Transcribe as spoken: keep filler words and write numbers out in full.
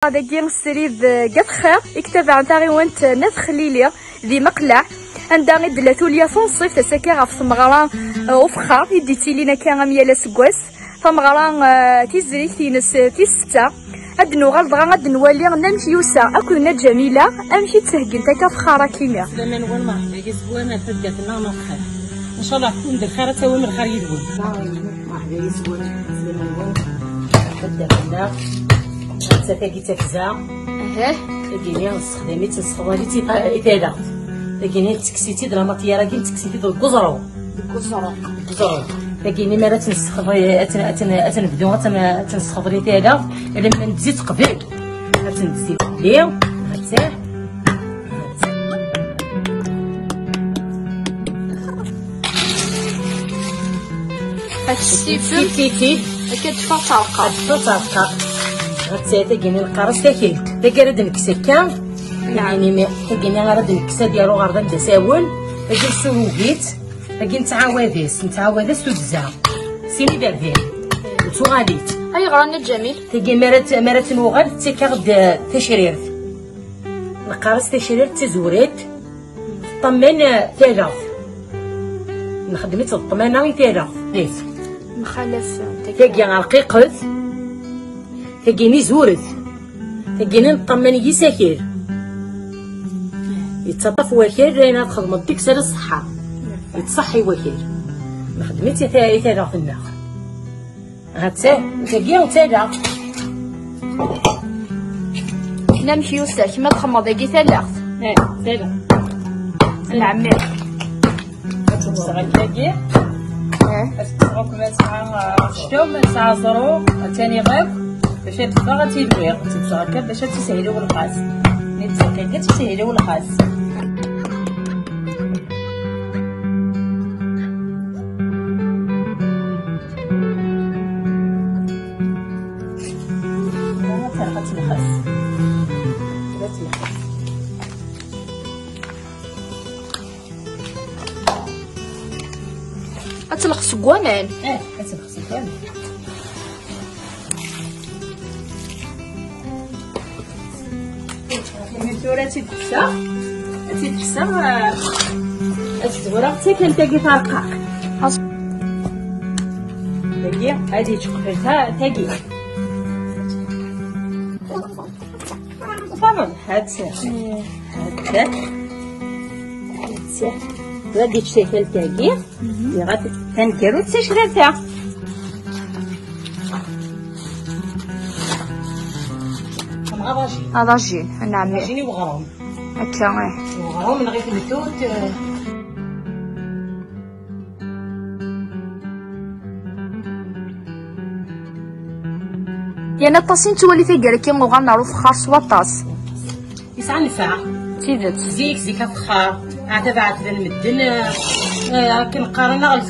Dagi srid, eh, deg At Xir, i itabaɛen taɣiwant n At Xlili di Maqlaɛ, anda i d-tella tulya tunṣibt ass-agi ɣef tmeɣra, eh, ufexxar i d-yettilin akka am yal aseggas. Tameɣra, eh, tizrigt-ines, eh, tis setta. Ad d-nuɣal dɣa ad d-nwali amek yusa akked Nna Ǧamila, amek i d-ttheggint akka afexxar akk-nni. Laman-nwen, merḥba yes-wen ar taddart-nneɣ n At Xir. Ncallah tkun d lxir, ad tawim lxir yid-wen. Merḥba yes-wen, laman-nwen, taddart-nneɣ. Atta tagi d tafza. Tagini nessexdam-itt, nessexdam-itt i ta-, i tala. Tagini nettekkes-itt-id la matière-agi, nettekkes-it-id deg uẓru. Deg uẓru. Deg uẓru. Tagini mi ara tt-nessexdem, ad tt-, ad tt-, ad tt-nebdu, ad tt-, ad tt-nessexdem i tala, alamma nezzi-tt qbel. Ad tt-nezzi fell-i. Hatta. Ad tessifem. Titi. Akka d-teffeɣ terqa. Ad teffeɣ terqa. Hatta tagini neqqar-as takelt. Tagi ara d-nekkes akka. Naɛam. Tagini mi-, tagini ara d-nekkes ad yaru ɣer da d asawen. Tagi nsurug-itt. Tagi nettɛawad-as, nettɛawad-as tuddza. Sin iberdan. Nettuɣal-itt. Ayɣer a Nna Ǧamil? Tagi mi ara tt-, mi ara tt-nuɣal, tettak-aɣ-d, eh, tacrirt. Neqqar-as tacrirt d tazewrit. Teṭṭamen, eh, talaɣt. Nxeddem-itt d ṭṭmana i talaɣt. Nit. Mxalaf, eh, tagi rqiqet. Tagi-nni zuret. Tagi-nni neṭṭamen yis akal. Yettaṭṭaf wakal, ayen ara txedmeḍ deg-s ala ṣṣeḥḥa. Yettṣeḥḥi wakal. Nxeddem-itt i ta-, i talaɣt-nneɣ. Hatta, tagi, talaɣt. Amek yusa, kemm ad txedmeḍ dagi talaɣt? Eh, talaɣt. Nɛemmi. Ad tt-kkseɣ akkagi. Eh. Ad tt-kkseɣ akk ma tesɛa, ah, ctum, ma tesɛa ẓru, attan iɣab. Bac ad teffeɣ, ad tt-id-wiɣ. Ad tt-kkseɣ akka bac ad teshil i ulqas. Mi tt-kkseɣ akkagi, ad teshil i ulqas. Ad tt-nxas. Ad tt-nxas. Ad telxes deg waman. Eh, ad telxes deg waman. Tura ad tt-id-kkseɣ. Ad tt-id-kkseɣ, eh, ad zewreɣ takalt-agi tarqaqt. Dagi, ad yettqbel ta-, tagi. Tamam, ha-tt. Ha-tt. Ha-tt. Ad yettkel tagi. Yeɣa taneggarut d tacrirt-a. Aḍajin. Aḍajin, a Nna ɛemmi. Aḍajin i weɣrum. Akka, ih. Weɣrum neɣ i tmettut, eh. Yerna aṭas i nettwali taggara-agi uɣalen ɣer ufexxar s waṭas. Yesɛa nnfeɛ. D tidet. Zik, zik afexxar, ɛtaba ɛetben medden, eh, eh, akken qqaren aɣ-,